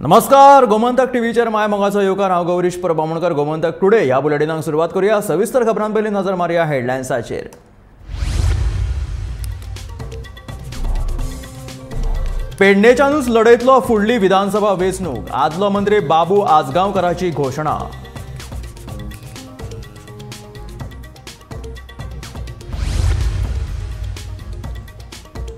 नमस्कार, गोमंतक टीव्हीचेर my मोगाचो येवकार. हांव गौरीश प्रभामणकर. गोमंतक टुडे ह्या बुलेटिनाक सुरवात करूया. सविस्तर खबरां पयलीं नजर मारुया हेडलायन्साचेर. पेडणेच्यानूच लढयतलो फुडली विधानसभा वेंचणूक, आदलो मंत्री बाबू आजगांवकाराची घोशणा.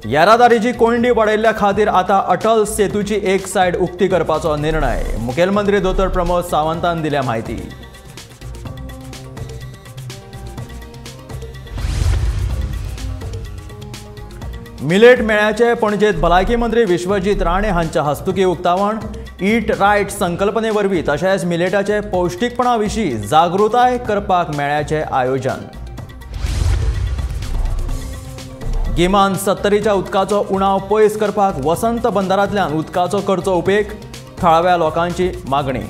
येरादारीची कोंयडी वाडयल्ल्या खातीर आतां अटल सेतूची एक सायड उक्ती करपाचो निर्णय, मुखेलमंत्री दोतोर प्रमोद सावंतान दिल्या म्हायती. मिलेट मेळ्याचे पणजेत भलायकी मंत्री विश्वजीत राणे हांच्या हस्तुकी उक्तावण. ईट रायट संकल्पने वरवीं तशेंच मिलेटाचे पौष्टिकपणा विशीं जागृताय करपाक मेळ्याचें आयोजन. गिमान सत्तरीच्या उदकाचो उणाव पयस करपाक वसंत बंदरांतल्यान उदकाचो करचो उपेग, थळाव्या लोकांची मागणी.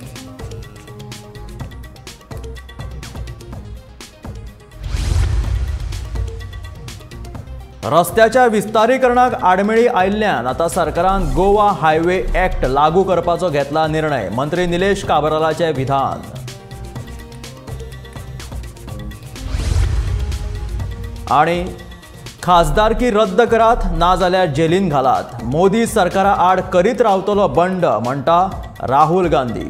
रस्त्याच्या विस्तारीकरणाक आडमेळी आयिल्ल्यान आतां सरकारान गोवा हायवे ऍक्ट लागू करपाचो घेतला निर्णय, मंत्री निलेश काब्रालाचें विधान. आनी खासदारकी रद्द करात नाजाल्यार जेलीन घालात, मोदी सरकारा आड करीत रावतलो बंड म्हणटा राहुल गांधी.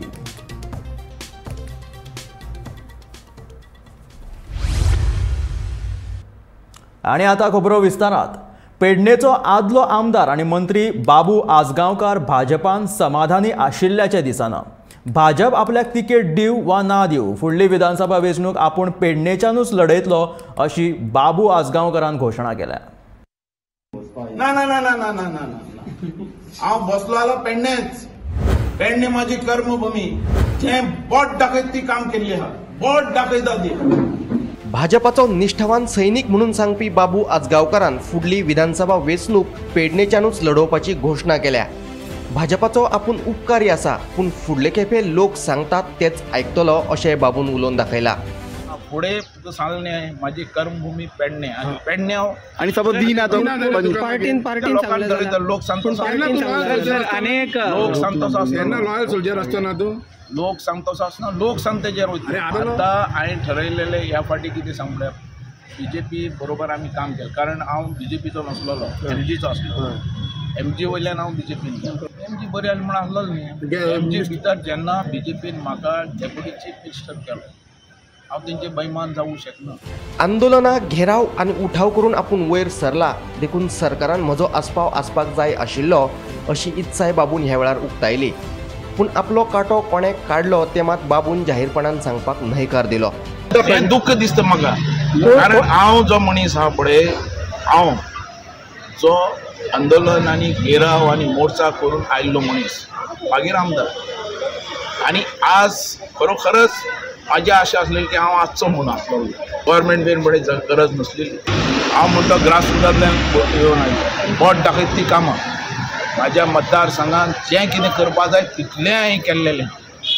आनी आतां खबरो विस्तारात. पेडणेचो आदलो आमदार आनी मंत्री बाबू आजगांवकार भाजपान समाधानी आशिल्ल्याचें दिसना. भाजप आपल्याक तिकेट दिव वा ना दिव, फुडली विधानसभा वेंचणूक आपूण पेडणेच्यानूच लढयतलो अशी बाबू आजगांवकारान घोशणा केल्या. ना ना ना ना ना ना ना, हांव बसलो जाल्यार पेडणेच. पेडणे म्हाजी कर्मभूमी, जे बोट दाखयत ती काम केल्ली आहा, बोट दाखयता ती. भाजपाचो निष्ठावान सैनिक म्हणून सांगपी बाबू आजगांवकारान फुडली विधानसभा वेंचणूक पेडणेच्यानूच लढोवपाची घोशणा केल्या. भाजपाचो आपूण उपकारी आसा, पूण फुडले खेपे लोक सांगतात तेच आयकतलो अशें बाबून उलोवन दाखयला. फुडें तुका सांगलें म्हाजी कर्मभूमी पेडणे आनी पेडणे हांव आनी सपोज दिना तो पार्टीन पार्टीन लोक सांगतो, लोक सांगतो आसतना लॉयल सोल्जर आसतना तूं लोक सांगतो आसतना लोक सांगतेचेर वयता. आतां हांवें ठरयलेलें ह्या फावटी कितें सांगलें, बीजेपी बरोबर आमी काम केलें, कारण हांव बीजेपीचो नासलेलो, एमजीचो आसलो. एमजी वयल्यान हांव बीजेपीन गेलो. एमजी बरी आसली म्हूण आसलोच न्ही. एमजी भितर जेन्ना बीजेपीन म्हाका डेप्युटी चीफ मिनिस्टर केलो, हांव तेंचे बैमान जावूंक शकना. आंदोलनां, घेराव आनी उठाव करून आपूण वयर सरला, देखून सरकारान म्हजो आस्पाव आसपाक जाय आशिल्लो अशी इत्साय बाबून ह्या वेळार उक्तायली. पूण आपलो कांटो कोणें काडलो तें मात बाबून जाहीरपणान सांगपाक न्हयकार दिलो. हें दुख्ख दिसता म्हाका, कारण हांव जो मनीस आहा पळय, हांव जो आंदोलन आनी घेराव आनी मोर्चा करून आयिल्लो मनीस, मागीर आमदार, आनी आज खरोखरच म्हाजी आशा आसलेली की हांव आसचो म्हणून आसलो. गव्हर्मेंट बीन पळय गरज नासलेली. हांव म्हणटा ग्रासरुटांतल्यान येवन आयलो, बोट दाखयत ती कामां म्हाज्या मतदारसंघान जें कितें करपा जाय तितलें हांवें केल्लेलें.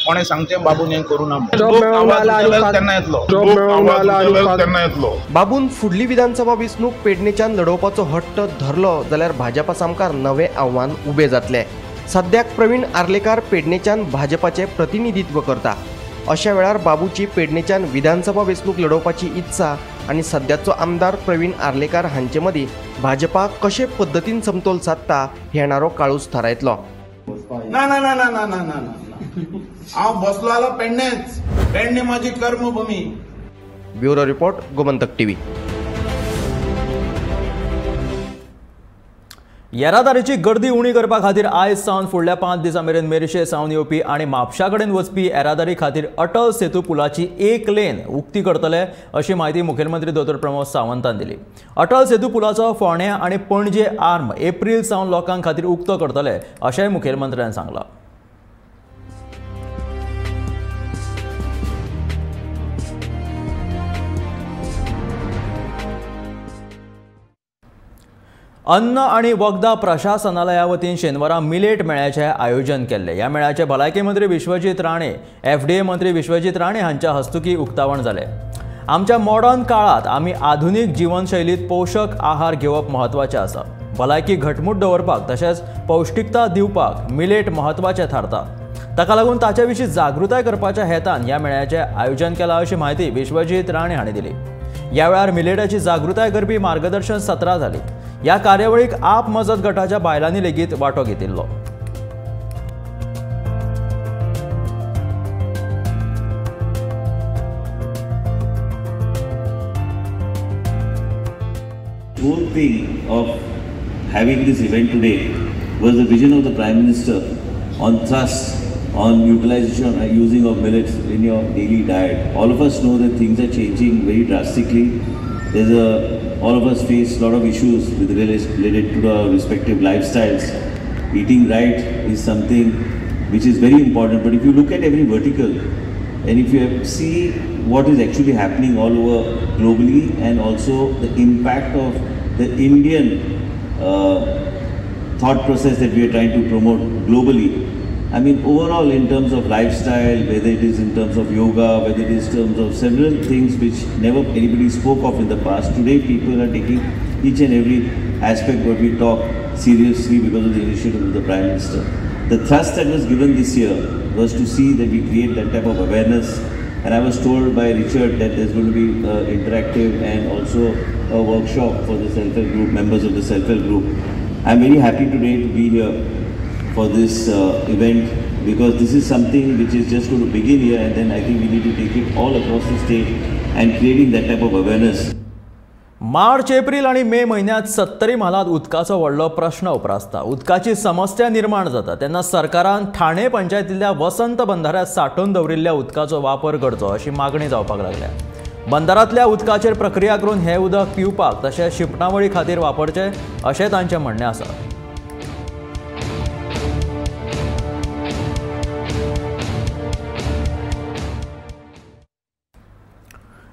कोणें सांगचें बाबून हें करूं ना, तेन्ना येतलो तेन्ना येतलो. बाबून फुडली विधानसभा वेंचणूक पेडणेच्यान लढोवपाचो हट्ट धरलो जाल्यार भाजपा सामकार नवें आव्हान उबें जातलें. सद्याक प्रवीण आर्लेकार पेडणेच्यान भाजपाचें प्रतिनिधित्व करता. अशा वेळार बाबूची पेडणेच्यान विधानसभा वेंचणूक लढोवपाची इत्सा आनी सद्याचो आमदार प्रवीण आर्लेकार हांचे मदीं भाजपा कशे पद्दतीन समतोल सादता हें येणारो काळूच थारायतलो. ना ना ना ना ना ना ना, हांव बसलो जाल्यार पेडणेच. पेडणे म्हाजी कर्मभूमी. Bureau report, Gomantak TV. येरादारीची गर्दी उणी करपा खातीर आयज सावन फुडल्या 5 दिसां मेरेन मेरशे सावन येवपी आनी म्हापशा कडेन वचपी येरादारी खातीर अटल सेतू पुलाची एक लेन उक्ती करतले अशी म्हायती मुखेलमंत्री दोतोर प्रमोद सावंतान दिली. अटल सेतू पुलाचो फोंड्या आनी पणजे आर्म एप्रील सावन लोकां खातीर उक्तो करतले अशेंय मुखेलमंत्र्यान सांगलां. अन्न आनी वखदां प्रशासनालया वतीन शेनवारा मिलेट मेळ्याचें आयोजन केल्लें. ह्या मेळ्याचें भलायकी मंत्री विश्वजीत राणे, एफडीए मंत्री विश्वजीत राणे हांच्या हस्तुकी उक्तावण जालें. आमच्या मॉडर्न काळांत आमी आधुनीक जिवनशैलींत पोशक आहार घेवप म्हत्वाचें आसा. भलायकी घटमूट दवरपाक तशेंच पौष्टिकता दिवपाक मिलेट म्हत्वाचें थारता. ताका लागून ताचे विशीं जागृताय करपाच्या हेतान ह्या मेळ्याचें आयोजन केलां अशी म्हायती विश्वजीत राणे हांणी दिली. ह्या वेळार मिलेटाची जागृताय करपी मार्गदर्शन सत्रां जाली. ह्या कार्यावळीक आप मजत गटाच्या बायलांनी लेगीत वांटो घेतिल्लो. Whole thing of having this event today was the vision of the Prime Minister on thrust on utilization and using of millets in your daily diet. All of us know that things are changing very drastically. All of us face a lot of issues with related to our respective lifestyles. Eating right is something which is very important, but if you look at every vertical and if you see what is actually happening all over globally and also the impact of the Indian thought process that we are trying to promote globally, I mean overall in terms of lifestyle, whether it is in terms of yoga, whether it is in terms of several things which never anybody spoke of in the past, today people are taking each and every aspect what we talk seriously because of the initiative of the Prime Minister. The thrust that was given this year was to see that we create that type of awareness, and I was told by Richard that there's going to be interactive and also a workshop for the self-help group, members of the self-help group. I'm very happy today to be here for this event because this is something which is just going to begin here, and then I think we need to take it all across the state and creating that type of awareness. March, April आनी मे म्हयन्यांत सत्तरी म्हालांत उदकाचो व्हडलो प्रश्न उप्रासता. उदकाची समस्या निर्माण जाता तेन्ना सरकारान ठाणे पंचायतींतल्या वसंत बंधाऱ्यांत सांठोवन दवरिल्ल्या उदकाचो वापर करचो अशी मागणी जावपाक लागल्या. बंदारांतल्या उदकाचेर प्रक्रिया करून हें उदक पिवपाक तशेंच शिंपणावळी खातीर वापरचें अशें तांचें म्हणणें आसा.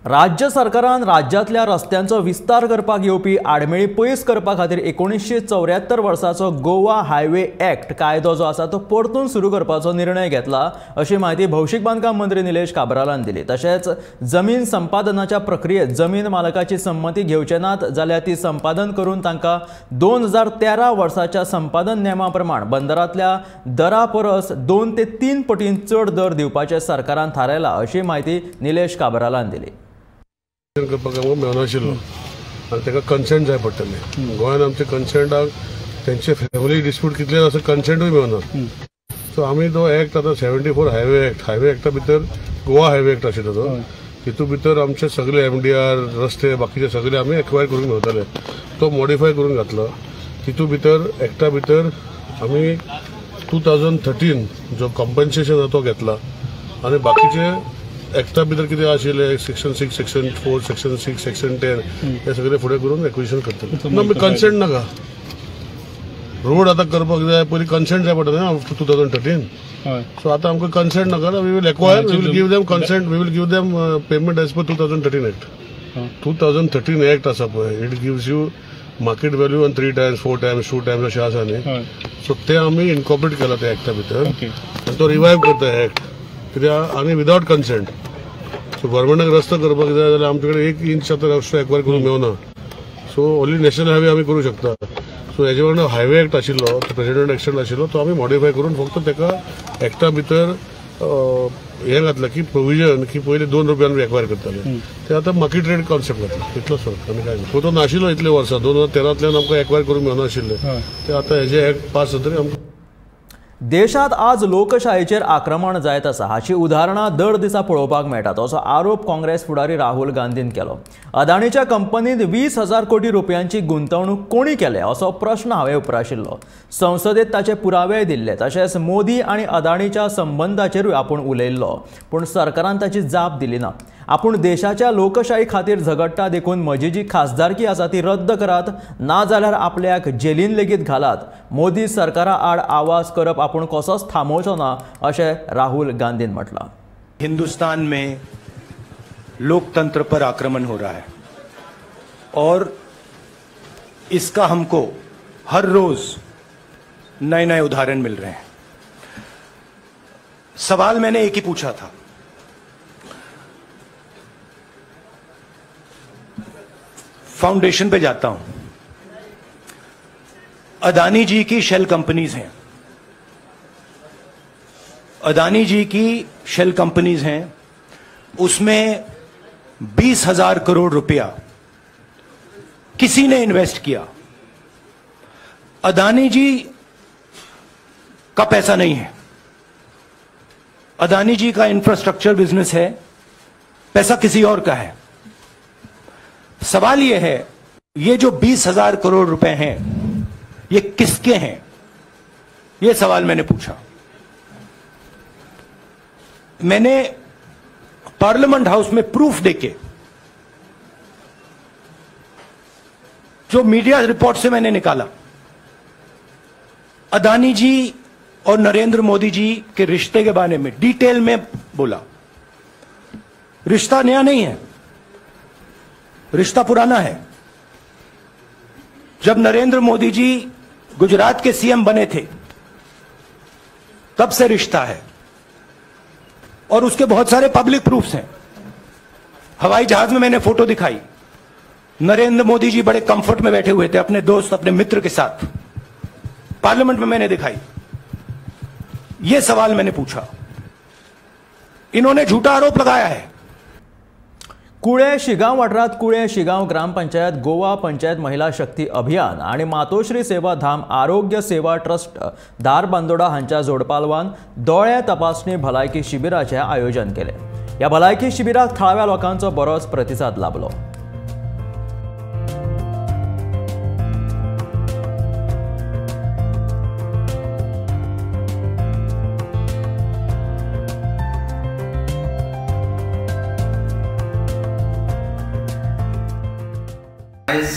राज्य सरकारान राज्यांतल्या रस्त्यांचो विस्तार करपाक येवपी आडमेळी पयस करपा खातीर 1974 वर्साचो गोवा हायवे ऍक्ट कायदो जो आसा तो परतून सुरू करपाचो निर्णय घेतला अशी म्हायती भौशीक बांदकाम मंत्री निलेश काब्रालान दिली. तशेंच जमीन संपादनाच्या प्रक्रियेत जमीन मालकाची संमती घेवचे नात जाल्यार ती संपादन करून तांकां 2013 वर्साच्या संपादन नेमा प्रमाण बंदरांतल्या दरा परस 2 ते 3 पटीन चड दर दिवपाचें सरकारान थारायला अशी म्हायती निलेश काब्रालान दिली. करपाक आमकां मेळनाशिल्लो आनी ताका कन्सेंट जाय पडटलें. गोंयांत आमचे कन्सेंटाक तेंचे फॅमिली डिस्प्यूट कितले आसा कन्सेंटूय मेळना. सो आमी तो एक्ट आतां 74 हायवे एक्ट, हायवे एक्टा भितर गोवा हायवे एक्ट आशिल्लो तो, तितूंत भितर आमचे सगळे MDR रस्ते बाकीचे सगळे आमी एक्वायर करून घेवताले, तो मॉडिफाय करून घातलो. तितूंत भितर एक्टा भितर आमी 2013 जो कॉम्पन्सेशन आसा तो घेतला आनी बाकीचे एक्टा भितर कितें आशिल्लें सेक्शन 6, सेक्शन 4, सेक्शन 6, सेक्शन 10 हे सगळे फुडें करून एक्विजिशन करतले. ना कन्सेंट नाका, रोड आतां करपाक जाय पयलीं कन्सेंट जाय पडटा न्ही 2013. सो आतां आमकां कन्सेंट नाका, we will acquire, we will give them consent, we will give them payment as per 2013 act. 2013 act आसा पळय, it gives you market value on 3 times, 4 times, 2 times अशें आसा न्ही. सो ते आमी इनकॉर्पोरेट केला त्या एक्टा भितर आनी तो रिवायव करता एक्ट कित्याक आनी विदावट कन्सेंट. सो गव्हर्मेंटाक रस्तो करपाक जाय जाल्यार आमचे कडेन 1 इंच आतां रस्तो एक्वायर करूंक मेळना. सो ओन्ली नॅशनल हायवे आमी करूं शकता. सो हेजे वांगडा हायवे एक्ट आशिल्लो, प्रेसिडेंट एक्शन आशिल्लो, तो आमी मॉडिफाय करून फक्त ताका एक्टा भितर हें घातलां की प्रोविजन की पयलीं 2 रुपयान एक्वायर करताले ते आतां मार्केट रेट कॉन्सेप्ट घातला, इतलोच फरक आनी कांय ना. तो नाशिल्लो इतले वर्सां 2013तल्यान आमकां एक्वायर करूंक मेळनाशिल्लें, ते आतां हेजे एक्ट पास जातकीर आमकां. देशात आज लोकशाहीचेर आक्रमण जायत आसा हाची उदाहरणां दर दिसा पळोवपाक मेळटात असो आरोप काँग्रेस फुडारी राहुल गांधीन केलो. अदानीच्या कंपनीत 20,000 कोटी रुपयांची गुंतवणूक कोणी केल्या असो प्रश्न हांवें उप्राशिल्लो. संसदेत ताचे पुरावेय दिल्ले. तशेंच मोदी आनी अदानीच्या संबंदाचेरूय आपूण उलयल्लो, पूण सरकारान ताची जाप दिली ना. आपूण देशाच्या लोकशाही खातीर झगडटा देखून म्हजी जी खासदारकी आसा ती रद्द करात, ना जाल्यार आपल्याक जेलीन लेगीत घालात. मोदी सरकारा आड आवाज करप आपूण कसोच थांबोवचो ना अशें राहुल गांधीन म्हटलां. हिंदुस्तान में लोकतंत्र पर आक्रमण हो रहा है और इसका हमको हर रोज नए नए उदाहरण मिल रहे हैं. सवाल मैंने एक ही पूछा था, फाउंडेशन पे जाता हूं, अदानी जी की शेल कंपनीज हैं, अदानी जी की शेल कंपनीज हैं, उसमें 20,000 करोड़ रुपया किसी ने इन्वेस्ट किया। अदानी जी का पैसा नहीं है, अदानी जी का इंफ्रास्ट्रक्चर बिजनेस है, पैसा किसी और का है। सवाल यह है, ये जो 20,000 करोड़ रुपए हैं ये किसके हैं? ये सवाल मैंने पूछा। मैंने पार्लियामेंट हाउस में प्रूफ देके, जो मीडिया रिपोर्ट से मैंने निकाला, अदानी जी और नरेंद्र मोदी जी के रिश्ते के बारे में डिटेल में बोला। रिश्ता नया नहीं है, रिश्ता पुराना है। जब नरेंद्र मोदी जी गुजरात के सीएम बने थे तब से रिश्ता है, और उसके बहुत सारे पब्लिक प्रूफ्स हैं। हवाई जहाज में मैंने फोटो दिखाई, नरेंद्र मोदी जी बड़े कंफर्ट में बैठे हुए थे अपने दोस्त, अपने मित्र के साथ। पार्लियामेंट में मैंने दिखाई। यह सवाल मैंने पूछा, इन्होंने झूठा आरोप लगाया है। कुळे शिगांव वाठारांत कुळे शिगांव ग्रामपंचायत गोवा पंचायत महिला शक्ती अभियान आनी मातोश्री सेवा धाम आरोग्य सेवा ट्रस्ट धारबांदोडा हांच्या जोडपालवान दोळे तपासणी भलायकी शिबिराचें आयोजन केलें। ह्या भलायकी शिबिराक थळाव्या लोकांचो बरोच प्रतिसाद लाभलो। आयज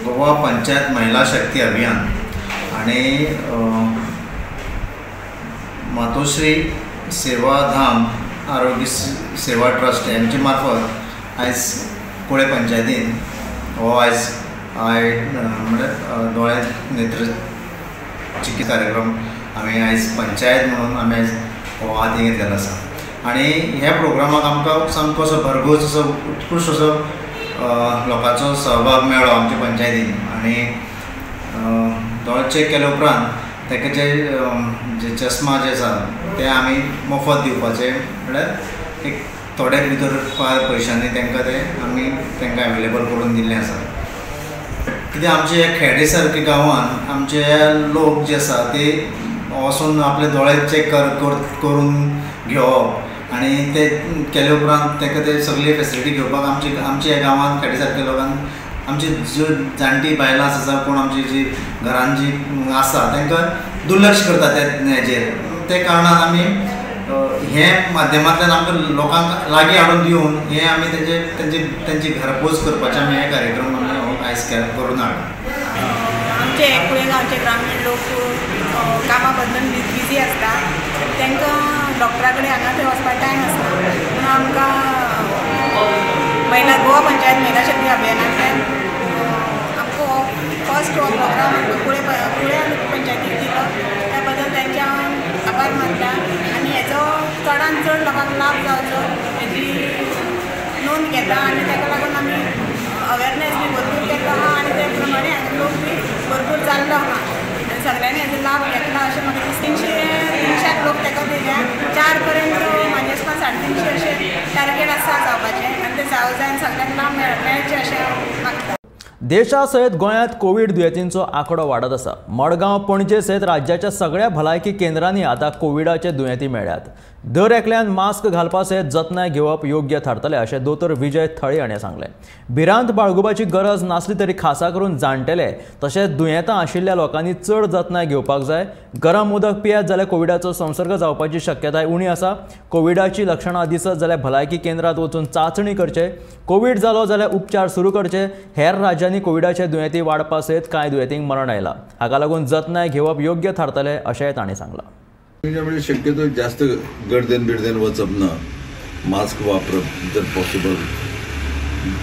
गोवा पंचायत महिला शक्ती अभियान आनी मातोश्री सेवा धाम आरोग्य सेवा ट्रस्ट हेंचे मार्फत आयज कुळे पंचायतीन हो आयज म्हळ्यार दोळे नेत्र चिकित्सा कार्यक्रम आमी आयज पंचायत म्हणून आमी आयज हो हाती घेतलेलो आसा। आनी ह्या प्रोग्रामाक आमकां सामको असो भरघोस असो उत्कृश्ट असो लोकांचो सहभाग मेळ्ळो आमच्या पंचायतीन। आनी दोळे चॅक केल्या उपरांत ताका जे जे चश्मा जे आसा ते आमी मोफत दिवपाचे, म्हळ्यार एक थोडे भितर पयशांनी तांकां ते आमी तांकां अवेलेबल करून दिल्लें आसा। कित्याक आमचे ह्या खेडे सारके गांवांत आमचे लोक जे आसा ते वचून आपले दोळे चॅक करून घेवप आनी ते केले उपरांत ताका ते सगळी फेसिलिटी घेवपाक आमचे आमच्या ह्या गांवांत खेडे सारक्या लोकांक आमची ज्यो जाणटी बायलां आसा कोण आमची जी घरान जी आसा तांकां दुर्लक्ष करता त्या हेजेर। ते कारणान आमी हे माध्यमांतल्यान आमकां लोकांक लागीं हाडून दिवन हे आमी तेंचे तेंची तेंची घरपोच करपाचे आमी हे कार्यक्रम आमी आयज करून हाडला। आमचे कुळे गांवचे ग्रामीण लोक कामा बद्दल बिजी आसता, तांकां डॉक्टरा कडेन हांगा थंय वचपाक टायम आसना, म्हणून आमकां महिला गोवा पंचायत महिला शक्ती अभियानांतल्यान आमकां हो फर्स्ट हो प्रोग्राम आमकां कुळे कुळे पंचायतीक दिलो, त्या बद्दल तांचे हांव आभार मानता आनी हेचो चडान चड लोकांक लाभ जावचो हेजी नोंद घेता आनी ताका लागून आमी अवेरनेस बी भरपूर केल्लो आहा आनी त्या प्रमाणे हांगा लोक बी भरपूर जाल्लो आहा आनी सगळ्यांनी हेजो लाभ घेतला अशें म्हाका दिसता। 300 लोक ताका दिल्या, 4 पर्यंत म्हाजे दिसता 350 अशें टार्गेट आसा जावपाचें आनी तें जावं जाय आनी सगळ्यांक लाभ मेळचें अशें हांव मागता। देशा सयत गोंयांत कोवीड दुयेंतींचो आंकडो वाडत आसा। मडगांव, पणजे सयत राज्याच्या सगळ्या भलायकी केंद्रांनी आतां कोविडाचे दुयेंती मेळ्ळ्यात। दर एकल्यान मास्क घालपा सयत जतनाय घेवप योग्य थारतलें अशें दोतोर विजय थळी हाणें सांगलें। भिरांत बाळगुपाची गरज नासली तरी खासा करून जाणटेले तशेंच दुयेंतां आशिल्ल्या लोकांनी चड जतनाय घेवपाक जाय। गरम उदक पियेत जाल्यार कोविडाचो संसर्ग जावपाची शक्यताय उणी आसा। कोविडाची लक्षणां दिसत जाल्यार भलायकी केंद्रांत वचून चांचणी करचे। कोवीड जालो जाल्यार उपचार सुरू करचे। हेर राज्यांनी कोविडाचे दुयेंती वाडपा सयत कांय दुयेंतींक मरण आयलां। हाका लागून जतनाय घेवप योग्य थारतलें अशेंय तांणी सांगलां। म्हणजे शक्यतो जास्त गर्देन बिर्देन वचप ना, मास्क वापरप जर पॉसिबल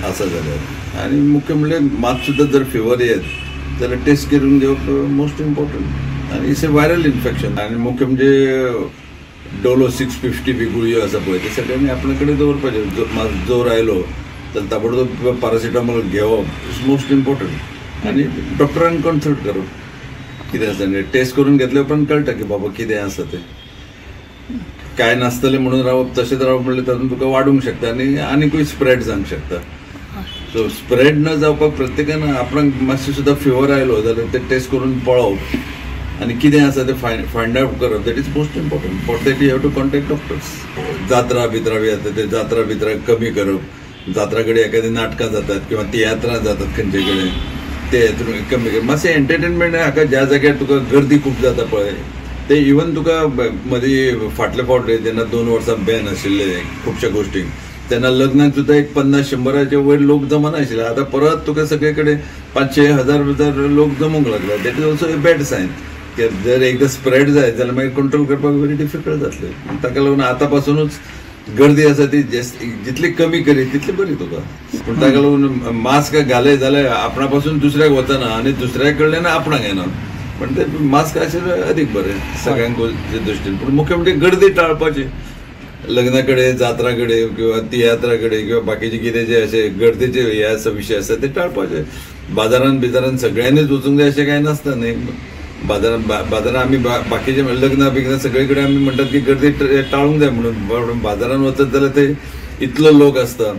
आसा जाल्यार, आनी मुख्य म्हणल्यार मात सुद्दां जर फिवर येत जाल्यार टेस्ट करून घेवप मोस्ट इम्पॉर्टंट। आनी it's a viral infection. आनी मुख्य म्हणजे डोलो 650 बी गुळयो आसा पळय ते सगळ्यांनी आपल्या कडेन दवरपाचें। जोर आयलो तर ताबडतोब पॅरासिटामॉल घेवप it's most important. आनी डॉक्टरांक कन्सल्ट करप कितें आसा, टेस्ट करून घेतल्या उपरांत कळटा की बाबा कितें आसा तें। काय नासतलें म्हणून रावप तशेंच रावप म्हणल्यार तातूंत तुका वाडूंक शकता आनी आनीकूय स्प्रेड जावंक शकता. सो स्प्रेड न जावपाक प्रत्येकान आपणाक मातशें सुद्दां फिवर आयलो जाल्यार ते टेस्ट करून पळोवप आनी कितें आसा तें फायंड आवट करप. That is most important. For that you have to contact doctors. जात्रा बित्रा बी जाता ते जात्रा बित्रा कमी करप. जात्रा कडेन एखादी नाटकां जातात किंवा तियात्रां जातात खंयचे कडेन ते हितून कमी करप. मातशें एंटरटेनमेंट हाका ज्या जाग्यार तुका गर्दी खूब जाता पळय ते इवन तुका मदीं फाटले फावट जेन्ना 2 वर्सां बॅन आशिल्ले खुबश्या गोश्टींक तेन्ना लग्नाक सुद्दां एक 50-100 वयर लोक जमनाशिल्ले. आतां परत तुका सगळे कडेन 500-1000 हजार लोक जमूंक लागले. That is also a bad sign. जर एकदां स्प्रेड जायत जाल्यार मागीर कंट्रोल करपाक वेरी डिफिकल्ट जातलें. ताका लागून आतां पासुनूच गर्दी आसा ती जितली कमी करीत तितली बरी तुका. पूण ताका लागून मास्क घाले जाल्यार आपणा पासून दुसऱ्याक वचना आनी दुसऱ्या कडल्यान आपणाक येना. पण ते मास्क आशिल्ले अदीक बरें सगळ्यांक दृश्टीन. पूण मुख्य म्हणजे गर्दी टाळपाची. लग्ना कडेन, जात्रा कडेन किंवा तियात्रा कडेन किंवा बाकीचे कितें जे अशे गर्देचे हे आसा विशय आसा ते टाळपाचे. बाजारान बिजारान सगळ्यांनीच वचूंक जाय अशें कांय नासता न्ही. बाजारान आमी बाकीचे लग्नां बिग्नां सगळे कडेन आमी म्हणटात की गर्दी टाळूंक जाय म्हणून. बाजारान वचत जाल्यार ते इतलो लोक आसता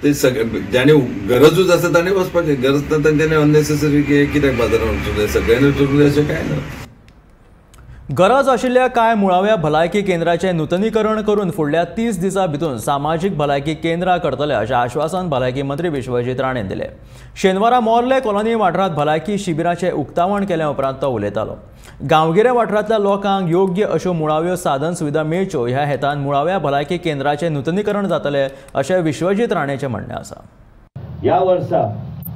ते सगळे जाणे गरजूच आसा ताणें वचपाचें. गरज ना तांच्यानी अननेसेसरी कित्याक बाजारान वचूंक जाय, सगळ्यांनी वचूंक जाय अशें कांय ना. गरज आशिल्ल्या कांय मुळाव्या भलायकी केंद्राचें नुतनीकरण करून फुडल्या 30 दिसां भितर सामाजीक भलायकी केंद्रां करतले अशें आश्वासन भलायकी मंत्री विश्वजीत राणेन दिलें. शेनवारा मोर्ले कॉलनी वाठारांत भलायकी शिबिराचें उक्तावण केल्या उपरांत तो उलयतालो. गांवगिऱ्या वाठारांतल्या लोकांक योग्य अश्यो मुळाव्यो साधन सुविधा मेळच्यो ह्या हेतान मुळाव्या भलायकी केंद्राचें नुतनीकरण जातलें अशें विश्वजीत राणेचें म्हणणें आसा. ह्या वर्सा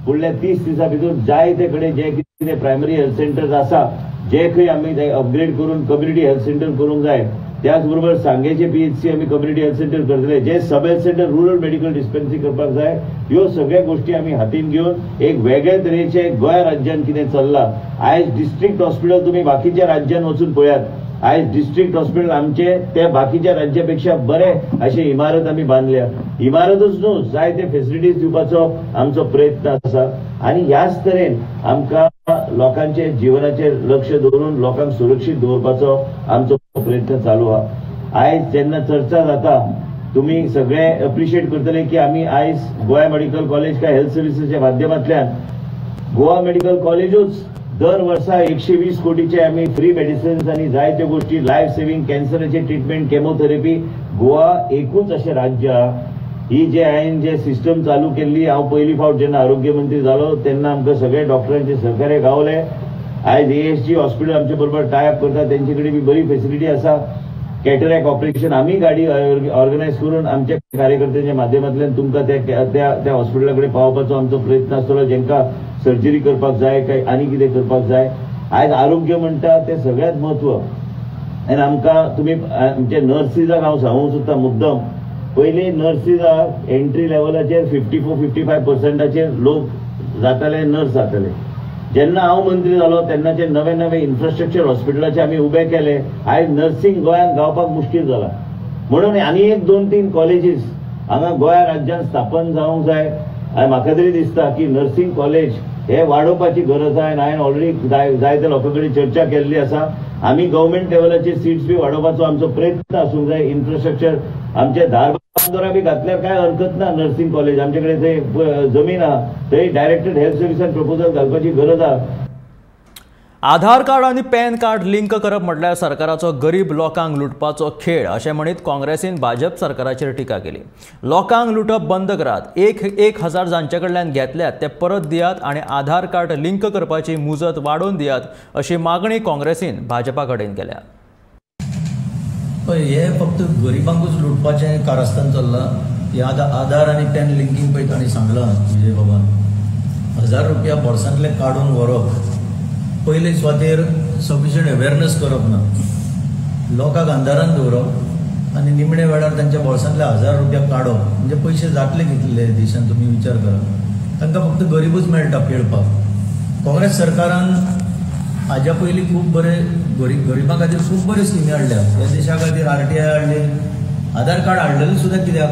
फुडल्या 30 दिसां भितर जायते कडेन जे कितें प्रायमरी हेल्थ सेंटर्स आसा जे खंय आमी अपग्रेड करून कम्युनिटी हेल्थ सेंटर करूंक जाय. त्याच बरोबर सांगेचे PHC आमी कम्युनिटी हेल्थ सेंटर करतले. जे sub health centre rural medical dispensary करपाक जाय. ह्यो सगळ्या गोष्टी आमी हातीन घेवन एक वेगळे तरेचे गोंय राज्यान कितें चल्लां. आयज डिस्ट्रिक्ट हॉस्पिटल तुमी बाकीच्या राज्यान वचून पळयात. आयज डिस्ट्रिक्ट हॉस्पिटल आमचे ते बाकीच्या राज्यापेक्षा बरे अशे इमारत आमी बांदल्या. इमारतूच न्हू, जायते फेसिलिटीज दिवपाचो आमचो प्रयत्न आसा आनी ह्याच तरेन आमकां लोकांचे जिवनाचेर लक्ष दवरून लोकांक सुरक्षीत दवरपाचो आमचो प्रयत्न चालू आहा. आयज जेन्ना चर्चा जाता तुमी सगळे एप्रिशिएट करतले की आमी आयज गोवा मेडिकल कॉलेज काय हेल्थ सर्विसीसच्या माध्यमांतल्यान गोवा मेडिकल कॉलेजूच दर वर्सा 120 कोटीचे आमी फ्री मेडिसिन्स आनी जायत्यो गोष्टी, लायफ सेव्हिंग, कॅन्सराचे ट्रिटमेंट, केमोथेरपी. गोवा एकूच अशें राज्य आहा. ही जे हांवें जे सिस्टम चालू केल्ली, हांव पयली फावट जेन्ना आरोग्य मंत्री जालो तेन्ना आमकां सगळे डॉक्टरांचे सहकार्य गावले. आयज ASG hospital आमचे बरोबर टाय अप करता, तेंचे कडेन बी बरी फेसिलिटी आसा. कॅटरॅक्ट ऑपरेशन आमी गाडी ऑर्गनायज करून आमच्या कार्यकर्त्यांच्या माध्यमांतल्यान तुमकां त्या त्या हॉस्पिटला कडेन पावोवपाचो आमचो प्रयत्न आसतलो. जेंकां सर्जरी करपाक जाय काय आनी कितें करपाक जाय. आयज आरोग्य म्हणटा तें सगळ्यांत म्हत्व. आनी आमकां तुमी आमच्या नर्सिसाक हांव सांगूंक सोदता मुद्दम, पयलीं नर्सिसाक एंट्री लेवलाचेर 54-55% लोक जाताले, नर्स जाताले. जेन्ना हांव मंत्री जालो तेन्नाचे नवे नवे इन्फ्रास्ट्रक्चर हॉस्पिटलाचे आमी उबे केले. आयज नर्सिंग गोंयांत गावपाक मुश्कील जाला. म्हणून आनी एक 2-3 कॉलेजीस हांगा गोंया राज्यांत स्थापन जावंक जाय. आनी म्हाका तरी दिसता की नर्सिंग कॉलेज हे वाडोवपाची गरज आहा. आनी हांवें ऑलरेडी जायत्या लोकां कडेन चर्चा केल्ली आसा. आमी गव्हर्मेंट लेवलाचेर सीट्स बी वाडोवपाचो आमचो प्रयत्न आसूंक जाय. इन्फ्रास्ट्रक्चर आमचे धारबांदोरा बी घातल्यार कांय हरकत ना. नर्सिंग कॉलेज आमचे कडेन थंय जमीन आहा, थंय डायरेक्टर हेल्थ सर्विसान प्रपोजल घालपाची गरज आहा. आधार कार्ड आनी पॅन कार्ड लिंक करप म्हटल्यार सरकाराचो गरीब लोकांक लुटपाचो खेळ अशें म्हणीत काँग्रेसीन भाजप सरकाराचेर टिका केली. लोकांक लुटप बंद करात, 1-1 हजार जांचे कडल्यान घेतल्यात ते परत दियात आनी आधार कार्ड लिंक करपाची मुजत वाडोवन दियात अशी मागणी काँग्रेसीन भाजपा कडेन केल्या. पळय, हे फक्त गरिबांकूच लुटपाचें कारस्थान चल्लां. हे आतां आधार आनी पॅन लिंकींग पळय तांणी सांगलां विजय बाबान, 1000 रुपया बोल्सांतले काडून व्हरप, पयले सुवातेर सफिशियंट अवेरनस करप ना, लोकांक अंधारान दवरप आनी निमणे वेळार तांच्या बोल्सांतले 1000 रुपया काडप म्हणजे पयशे जातले कितले देशान तुमी विचार करा. तांकां फक्त गरिबूच मेळटा पेळपाक. काँग्रेस सरकारान हाज्या पयलीं खूब बरे गरिबां खातीर खूब बऱ्यो स्किमी हाडल्या. ह्या देशा खातीर RTI हाडली, आधार कार्ड हाडलेलें सुद्दां कित्याक,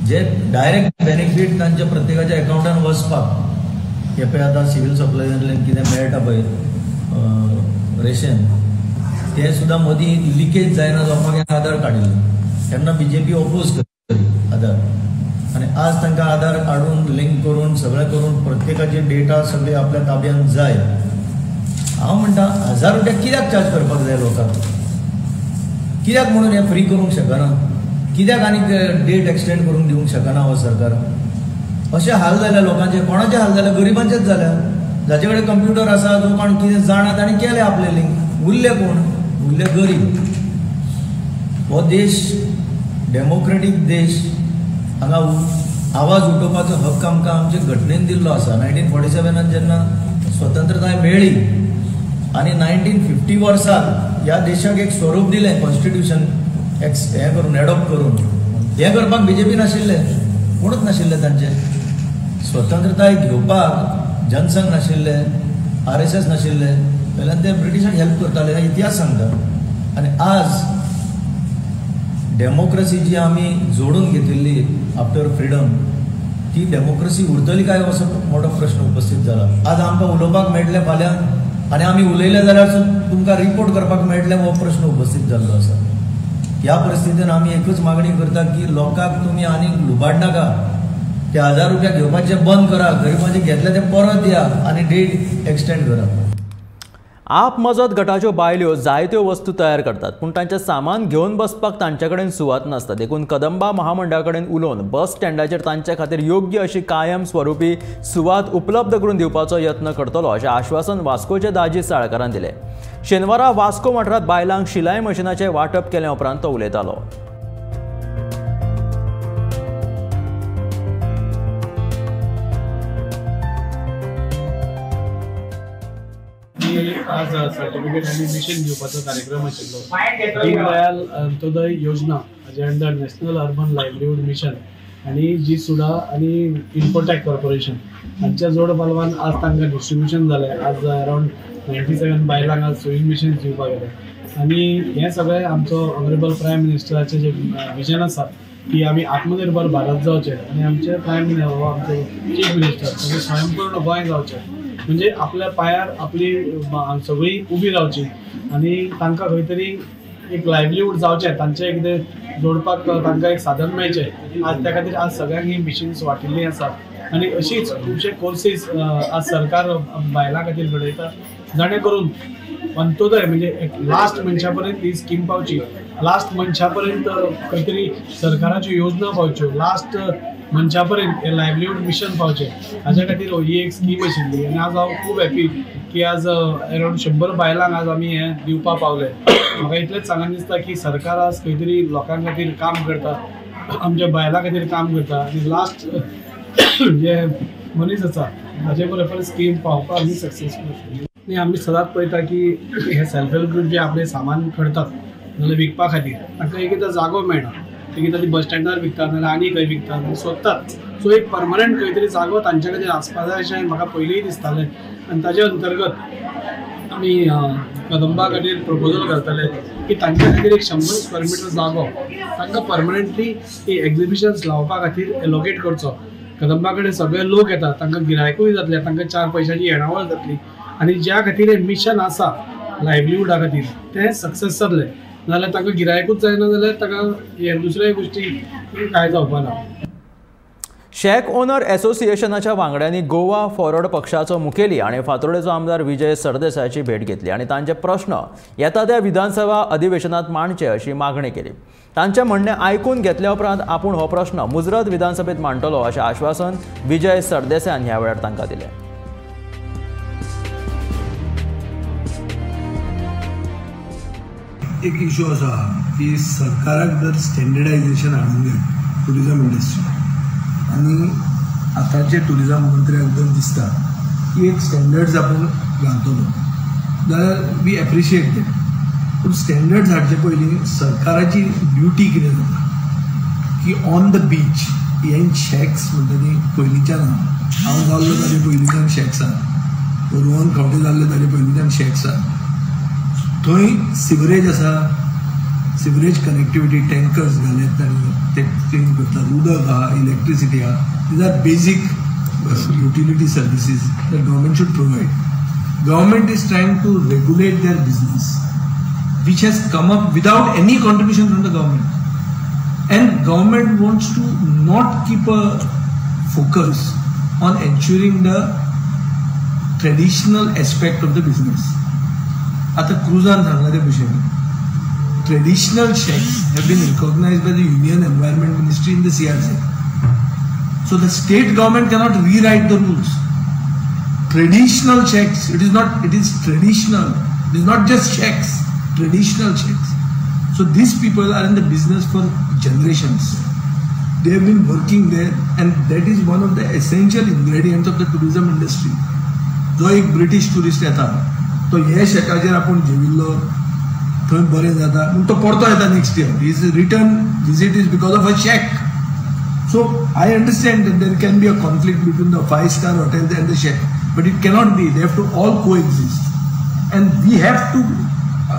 जे डायरेक्ट बेनिफीट तांच्या प्रत्येकाच्या एकावंटान वचपाक. हे पळय आतां सिवील सप्लायजांतल्यान कितें मेळटा पळय रेशन, ते सुद्दां मदीं लिकेज जायना जावपाक हें आधार काडिल्लें. तेन्ना बीजेपी ओपोज करी आधार, आनी आज तांकां आधार काडून लिंक करून सगळें करून प्रत्येकाची डेटा सगळी आपल्या ताब्यान जाय. हांव म्हणटा 1000 रुपया कित्याक चार्ज करपाक जाय लोकांक? कित्याक म्हणून हें फ्री करूंक शकना? कित्याक आनीक डेट एक्सटेंड करूंक दिवंक शकना हो सरकार? अशे हाल जाल्या लोकांचे. कोणाचे हाल जाल्या? गरिबांचेच जाल्या. जाचे कडेन कंप्युटर आसा, जो कोण कितें जाणा ताणें केलें आपलें लिंक. उरले कोण? उरले गरीब. हो देश डेमोक्रेटीक देश, हांगा आवाज उठोवपाचो हक्क आमकां आमचे घटनेन दिल्लो आसा. 1947 जेन्ना स्वतंत्रताय मेळ्ळी आनी 1950 वर्साक ह्या देशाक एक स्वरूप दिलें, कॉन्स्टिट्युशन एक्स हें करून एडॉप्ट करून. हें करपाक बीजेपी नाशिल्ले, कोणूच नाशिल्ले. तांचे स्वतंत्रताय घेवपाक जनसंघ नाशिल्ले, RSS नाशिल्ले, वेल्यान ते ब्रिटिशांक हेल्प करताले, हे इतिहास सांगता. आनी आज डेमोक्रसी जी आमी जोडून घेतिल्ली आफ्टर फ्रिडम, ती डेमोक्रसी उरतली काय असो मोठो प्रश्न उपस्थित जाला. आज आमकां उलोवपाक मेळटलें फाल्यां, आनी आमी उलयले जाल्यार तुमकां रिपोर्ट करपाक मेळटलें, हो प्रश्न उपस्थित जाल्लो आसा. ह्या परिस्थितीन आमी एकूच मागणी करता की लोकांक तुमी आनीक लुबाडनाका. ते 1000 रुपया घेवपाचे बंद करा, गरिबांचे घेतले ते परत दिया आनी डेट एक्सटेंड करा. आप मजत गटाच्यो बायल्यो जायत्यो वस्तू तयार करतात, पूण तांचें सामान घेवन बसपाक तांचे कडेन सुवात नासता. देखून कदंबा महामंडळा कडेन उलोवन बस स्टँडाचेर तांचे खातीर योग्य अशी कायम स्वरुपी सुवात उपलब्ध करून दिवपाचो यत्न करतलो अशें आश्वासन वास्कोचे दाजी साळकारान दिलें. शेनवारा वास्को वाठारांत बायलांक शिलाई मशिनाचें वांटप केले उपरांत तो उलयतालो. आज सर्टिफिकेट आनी मिशन दिवपाचो कार्यक्रम आशिल्लो. दीनदयाल अंत्योदय योजना हाजे under national urban livelihood mission आनी जी सुडा आनी इन्फोटॅक कॉर्पोरेशन हांच्या जोड पालवान आज तांकां डिस्ट्रिब्युशन जालें. आज अरावंड 97 बायलांक आज सोईंग मिशन दिवपाक गेलें. आनी हें सगळें आमचो ऑनरेबल प्रायम मिनिस्टराचें जें विजन आसा की आमी आत्मनिर्भर भारत जावचें आनी आमचे प्रायम मिनिस्टर आमचे चीफ मिनिस्टर सगळें स्वयंपूर्ण गोंय जावचें, म्हणजे आपल्या पांयार आपली सगळी उबी रावची आनी तांकां खंय तरी एक लायवलीहूड जावचें, तांचें कितें जोडपाक तांकां एक साधन मेळचें. आज त्या खातीर आज सगळ्यांक ही मिशिन्स वांटिल्लीं आसात आनी अशीच खुबशे कोर्सीस आज सरकार बायलां खातीर घडयता, जाणें करून अंत्योदय म्हणजे एक लास्ट मनशा पर्यंत ही स्कीम पावची, लास्ट मनशा पर्यंत खंय तरी सरकाराच्यो योजना पावच्यो, लास्ट मनशा पर्यंत हें लायवलीहूड मिशन पावचें, हाज्या खातीर ही एक स्कीम आशिल्ली. आनी आज हांव खूब हॅपी की आज अरावंड 100 बायलांक आज आमी हें दिवपाक पावले. म्हाका इतलेंच सांगन दिसता की सरकार आज खंय तरी लोकां खातीर काम करता, आमच्या बायलां खातीर काम करता आनी लास्ट जे मनीस आसा हाजे बरोबर स्कीम पावपाक आमी सक्सेसफूल आसली. आनी आमी सदांच पळयता की हे सेल्फ हेल्प ग्रूप जे आपलें सामान करतात नाल्यार विकपा खातीर तांकां एक एकदां जागो मेळना, एक एकदां ती बस स्टँडार विकतात नाल्यार आनी खंय विकतात सोदतात. सो एक परमनंट खंय तरी जागो तांचे खातीर आसपा जाय अशें म्हाका पयलींय दिसतालें आनी ताजे अंतर्गत आमी कदंबा खातीर प्रपोजल घालताले की तांचे खातीर एक 100 स्क्वेअर मिटर जागो तांकां परमनंटली ही एग्जिबिशन्स लावपा खातीर एलोकेट करचो. कदंबा कडेन सगळे लोक येतात, तांकां गिरायकूय जातलें, तांकां 4 पयशांची येणावळ जातली आनी ज्या खातीर हें मिशन आसा लायवलीहुडा खातीर तें सक्सेस जातलें. नाल्यार तांकां गिरायकूच जायना जाल्यार ताका हे दुसऱ्या गोश्टी कांय जावपा ना. शॅक ओनर असोसिएशनाच्या वांगड्यांनी गोवा फॉरवर्ड पक्षाचो मुखेली आनी फातोर्डेचो आमदार विजय सरदेसायाची भेट घेतली आनी तांचे प्रश्न येता त्या विधानसभा अधिवेशनात मांडचे अशी मागणी केली. तांचें म्हणणें आयकून घेतल्या उपरांत आपूण हो प्रश्न मुजरत विधानसभेत मांडटलो अशें आश्वासन विजय सरदेसायान ह्या वेळार तांकां दिलें. एक इशू आसा की सरकाराक जर स्टँडर्डायजेशन हाडूंक जाय ट्युरिजम इंडस्ट्री, आनी आतांचे ट्युरिजम मंत्र्याक जर दिसता की एक स्टँडर्ड्स आपूण घालतलो जाल्यार we appreciate that. पूण स्टँडर्ड्स हाडचे पयलीं सरकाराची ड्युटी कितें जाता की ऑन the beach हे शॅक्स म्हणटा ती पयलींच्यान आहा, हांव जाल्लो ताजे पयलींच्यान शॅक्स आहा, रोहन खंवटे जाल्ले ताजे पयलींच्यान शॅक्स आहा, थंय सिवरेज आसा, सिवरेज कनेक्टिविटी टँकर्स घाल्यात तांणी ते क्लीन करतात, उदक आहा, इलेक्ट्रिसिटी आहा. These are basic utility services that government should provide. Government is trying to regulate their business. which has come up without any contribution from the government. And government wants to not keep a focus on ensuring the traditional aspect of the business. आतां क्रुजान सांगला ते भशेन traditional shacks have been recognized by the Union Environment Ministry in the CRZ. So the state government cannot rewrite the rules. Traditional shacks, it is not, it is traditional. It is not just shacks, traditional shacks. So these people are in the business for generations. They have been working there, and that is one of the essential ingredients of the tourism industry. जो एक British tourist येता तो हे शॅकाचेर आपूण जेविल्लो, थंय बरें जाता म्हूण तो परतो येता next year. His return visit is because of a shack. So I understand that there can be a conflict between the 5-star hotels and the shack, but it cannot be. They have to all coexist. And we have to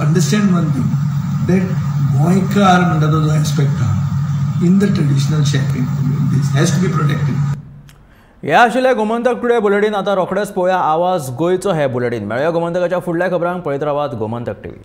understand one thing, that गोंयकार म्हणटा तो जो aspect आहा in the traditional shack, this has to be protected. हे आशिल्लें Gomantak today bulletin. आतां रोखडेच पळोवया आवाज गोंयचो हे बुलेटीन. मेळया गोमंतकाच्या फुडल्या खबरांक. पळयत रावात गोमंतक टीव्ही.